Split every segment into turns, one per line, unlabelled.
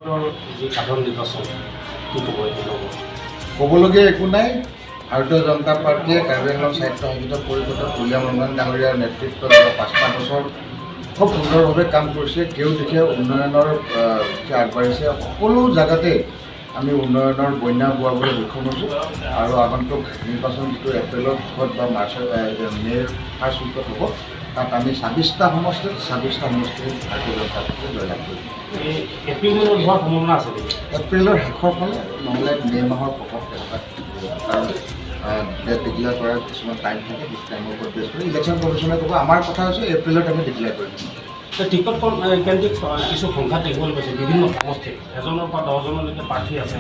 যি সাধাৰণ নিৰ্বাচন, কি ক'ব এই সন্দৰ্ভত?
ক'বলগীয়া একো নাই। ভাৰতীয় জনতা পাৰ্টীয়ে কাৰ্বি আংলং স্বায়ত্তশাসিত পৰিষদত তুলিৰাম ৰংহাং ডাঙৰীয়াৰ নেতৃত্বত যোৱা 5টা বছৰ খুব সুন্দৰভাৱে কাম কৰিছে। কেউদিশে উন্নয়নৰ দিশে আগবাঢ়িছে। সকলো জেগাতে আমি উন্নয়নৰ বন্যা বোৱাবলৈ সক্ষম হৈছোঁ আৰু আগন্তুক নিৰ্বাচন যিটো এপ্ৰিলৰ শেষত বা মাৰ্চৰ মে'ৰ ফাৰ্ষ্ট উইকত হ'ব, তাত আমি 26টা সমষ্টিত 26টা সমষ্টিত ভাৰতীয় জনতা পাৰ্টীয়ে জয়লাভ কৰিম।
এই এপ্ৰিল মানত হোৱাৰ সম্ভাৱনা আছে নেকি?
এপ্ৰিলৰ শেষৰ ফালে, নহ'লে মে' মাহৰ প্ৰথম তেনেকুৱা হ'ব। কাৰণ ডেট ডিক্লেয়াৰ কৰাৰ কিছুমান টাইম থাকে, সেই টাইমৰ ওপৰত বেছ কৰি ইলেকশ্যন কমিশ্যনে ক'ব। আমাৰ কথা হৈছে এপ্ৰিলত আমি ডিক্লেয়াৰ কৰিম।
টিকট কেন্দ্ৰিক কিছু সংঘাত দেখিবলৈ পাইছে বিভিন্ন সমষ্টিত, এজনৰ পৰা 10জনলৈকে প্ৰাৰ্থী আছে।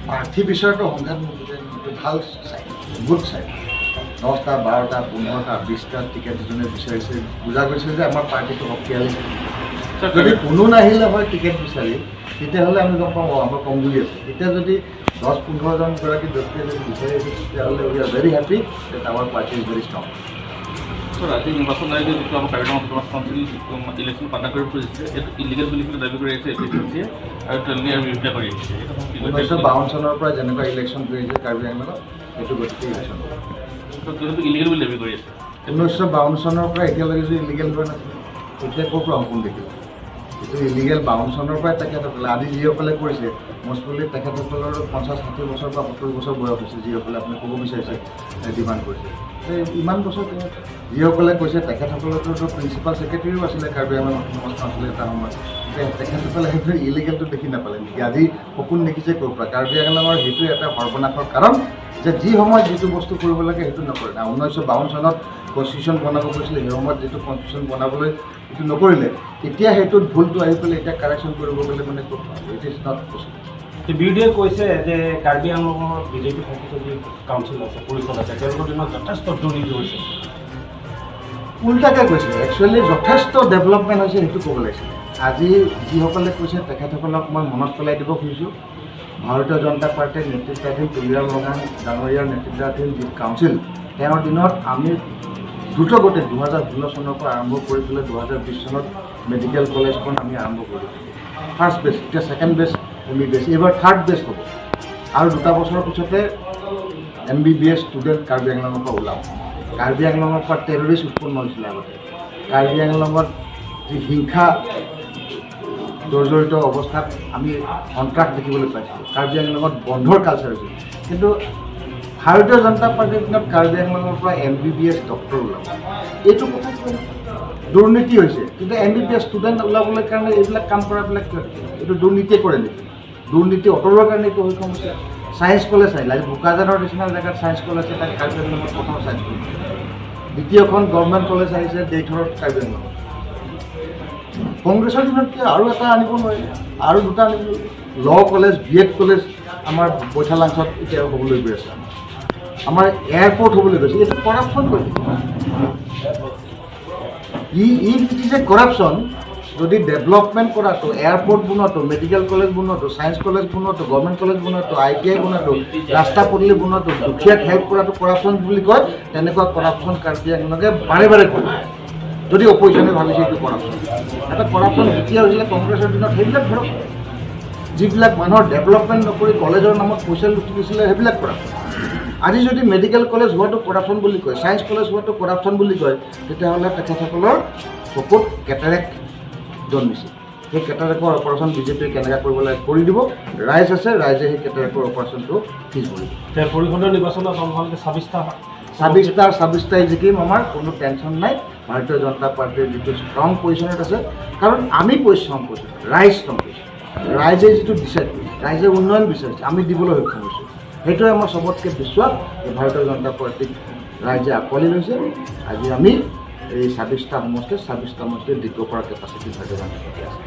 প্ৰাৰ্থী বিচৰাটো সংঘাত নুবুজে, এইটো ভাল চাইন, গুড চাইন। 10টা, 12টা, 15টা, 20টা টিকেট যিজনে বিচাৰিছে, বুজা গৈছে যে আমাৰ পাৰ্টীটো শক্তিশালী। যদি কোনো নাহিলে হয় টিকেট বিচাৰি, তেতিয়াহ'লে আমি গম পাওঁ, অঁ, আমাৰ কমজুৰি আছে। এতিয়া যদি 10-15জন গৰাকী ব্যক্তিয়ে যদি বিচাৰি আছে, তেতিয়াহ'লে we are very happy that our party is very strong.
Sir, আজি নিৰ্বাচন আয়োগে যিটো আমাৰ কাৰ্বি আংলং অট'নমাছ কাউন্সিল যিটো ইলেকশ্যন কণ্ডাক্ট কৰিব খুজিছে, এইটো ইলিগেল বুলি পেলাই দাবী কৰি আছে এ পি চি চিয়ে আৰু তেওঁলোকে ইয়াৰ বিৰোধিতা কৰি আহিছে। এইটো কি কৈছে?
1952 চনৰ পৰা যেনেকুৱা ইলেকশ্যন হৈ আহিছে কাৰ্বি আংলঙত, সেইটো গতিকে ইলেকশ্যন হ'ব।
তেওঁলোকে ইলিগেল বুলি দাবী কৰি আছে।
1952 চনৰ পৰা এতিয়ালৈকে যদি ইলিগেল হোৱা নাছিলে, তেতিয়া ক'ৰ পৰা সপোন দেখিলে? এইটো ইলিগেল 52 চনৰ পৰাই। তেখেতসকলে আজি যিসকলে কৰিছে, মষ্টলি তেখেতসকলৰ 50-60 বছৰ বা 70 বছৰ বয়স হৈছে, যিসকলে আপুনি ক'ব বিচাৰিছে ডিমাণ্ড কৰিছে। এই ইমান বছৰ তেওঁ যিসকলে কৈছে, তেখেতসকলৰতো প্ৰিন্সিপাল ছেক্ৰেটেৰীও আছিলে কাৰ্বি আংলং অট'নমাছ কাউন্সিল এটা সময়ত। এতিয়া তেখেতসকলে সেইটো ইলিগেলটো দেখি নাপালে নেকি? আজি সপোন দেখিছে ক'ৰ পৰা? কাৰ্বি আংলঙৰ সেইটো এটা সৰ্বনাশৰ কাৰণ যে যি সময়ত যিটো বস্তু কৰিব লাগে সেইটো নকৰে। 1952 চনত কনষ্টিটিউশ্যন বনাব কৈছিলে, সেই সময়ত যিটো কনষ্টিটিউশ্যন বনাবলৈ সেইটো নকৰিলে। এতিয়া সেইটোত ভুলটো আহি পেলাই এতিয়া কাৰেকশ্যন কৰিব গ'লে মানে ক'ত পাব? It is not possible.
বিৰোধীয়ে কৈছে যে কাৰ্বি আংলঙৰ বিজেপি শাসিত যি কাউন্সিল আছে, পৰিষদ আছে, তেওঁলোকৰ দিনত যথেষ্ট দুৰ্নীতি হৈছে।
উল্টাকৈ কৈছে। একচুৱেলি যথেষ্ট ডেভেলপমেণ্ট হৈছে, সেইটো ক'ব লাগিছিলে। আজি যিসকলে কৈছে, তেখেতসকলক মই মনত পেলাই দিব খুজিছোঁ, ভাৰতীয় জনতা পাৰ্টীৰ নেতৃত্বাধীন তুলিৰাম ৰংহাং ডাঙৰীয়াৰ নেতৃত্বাধীন যি কাউন্সিল, তেওঁৰ দিনত আমি দ্ৰুতগতিত 2016 চনৰ পৰা আৰম্ভ কৰি পেলাই 2020 চনত মেডিকেল কলেজখন আমি আৰম্ভ কৰিলোঁ। ফাৰ্ষ্ট বেচ, এতিয়া ছেকেণ্ড বেচ, এম বি বেচ, এইবাৰ থাৰ্ড বেচ হ'ব আৰু 2টা বছৰৰ পিছতে এমবিবিএছ ষ্টুডেণ্ট কাৰ্বি আংলঙৰ পৰা ওলাব। কাৰ্বি আংলঙৰ পৰা টেৰৰিষ্ট উৎপন্ন হৈছিলে আগতে। কাৰ্বি আংলঙত যি হিংসা জৰ্জৰিত অৱস্থাত আমি সন্ত্ৰাস দেখিবলৈ পাইছিলোঁ, কাৰ্বি আংলঙত বন্ধৰ কালচাৰ হৈছিল। কিন্তু ভাৰতীয় জনতা পাৰ্টীৰ দিনত কাৰ্বি আংলঙৰ পৰা এমবিবিএছ ডক্টৰ ওলাব, এইটো কথা কিয়? দুৰ্নীতি হৈছে, কিন্তু এমবিবিএছ ষ্টুডেণ্ট ওলাবলৈ কাৰণে এইবিলাক কাম কৰাবিলাক কিয়? এইটো দুৰ্নীতিয়ে কৰে নেকি? দুৰ্নীতি আঁতৰোৱাৰ কাৰণে এইটো সক্ষম হৈছে। ছায়েন্স কলেজ আহিলে, আজি বোকাজানৰ নিচিনা জেগাত ছায়েন্স কলেজ এটা, কাৰ্বি আংলঙত প্ৰথম ছায়েন্স কলেজ। দ্বিতীয়খন গভৰ্ণমেণ্ট কলেজ আহিছে দেইথৰত কাৰ্বি আংলঙত। কংগ্ৰেছৰ দিনত কিয় আৰু এটা আনিব নোৱাৰিলে, আৰু দুটা আনিব? Law college, B Ed college আমাৰ বৈঠালাংছত এতিয়া হ'বলৈ গৈ আছে, আমাৰ এয়াৰপৰ্ট হ'বলৈ গৈছে। এইটো কৰাপশ্যন কৰি ই if it is a corruption, যদি ডেভেলপমেণ্ট কৰাটো, এয়াৰপৰ্ট বনোৱাটো, মেডিকেল কলেজ বনোৱাটো, ছায়েন্স কলেজ বনোৱাটো, গভৰ্ণমেণ্ট কলেজ বনোৱাটো, আইটিআই বনোৱাটো, ৰাস্তা পদূলি বনোৱাটো, দুখীয়াক হেল্প কৰাটো কৰাপশ্যন বুলি কয়, তেনেকুৱা কৰাপশ্যন কাৰ্বি আংলঙে বাৰে বাৰে কৰে। যদি অপজিশ্যনে ভাবিছে এইটো কৰাপশ্যন, এটা কৰাপশ্যন যেতিয়া হৈছিলে কংগ্ৰেছৰ দিনত, সেইবিলাক ধৰক। যিবিলাক মানুহৰ ডেভেলপমেণ্ট নকৰি কলেজৰ নামত পইচা লুটি দিছিলে, সেইবিলাক কৰাপশ্যন। আজি যদি মেডিকেল কলেজ হোৱাটো কৰাপশ্যন বুলি কয়, ছায়েন্স কলেজ হোৱাটো কৰাপশ্যন বুলি কয়, তেতিয়াহ'লে তেখেতসকলৰ চকুত কেটাৰেক্ট জন্মিছে। সেই কেটাৰেক্টৰ অপাৰেশ্যন বিজেপিয়ে কেনেকৈ কৰিব লাগে কৰি দিব। ৰাইজ আছে, ৰাইজে সেই কেটাৰেক্টৰ অপাৰেশ্যনটো ফিজ ভৰিব।
এতিয়া পৰিষদৰ নিৰ্বাচনত আপোনালোকে 26টা
26টাৰ 26টাই জিকিম, আমাৰ কোনো টেনশ্যন নাই। ভাৰতীয় জনতা পাৰ্টীৰ যিটো ষ্ট্ৰং পজিশ্যনত আছে, কাৰণ আমি পৰিশ্ৰম কৰিছোঁ, ৰাইজ ষ্ট্ৰং কৰিছোঁ। ৰাইজে যিটো ডিচাইড কৰিছে, ৰাইজে উন্নয়ন বিচাৰিছে, আমি দিবলৈ সক্ষম হৈছোঁ। সেইটোৱে আমাৰ চবতকৈ বিশ্বাস যে ভাৰতীয় জনতা পাৰ্টীক ৰাইজে আঁকোৱালি লৈছে। আজি আমি এই 26টা সমষ্টিত 26টা সমষ্টিত জিকিব পৰা কেপাচিটি ভাৰতীয় জনতা পাৰ্টী আছে।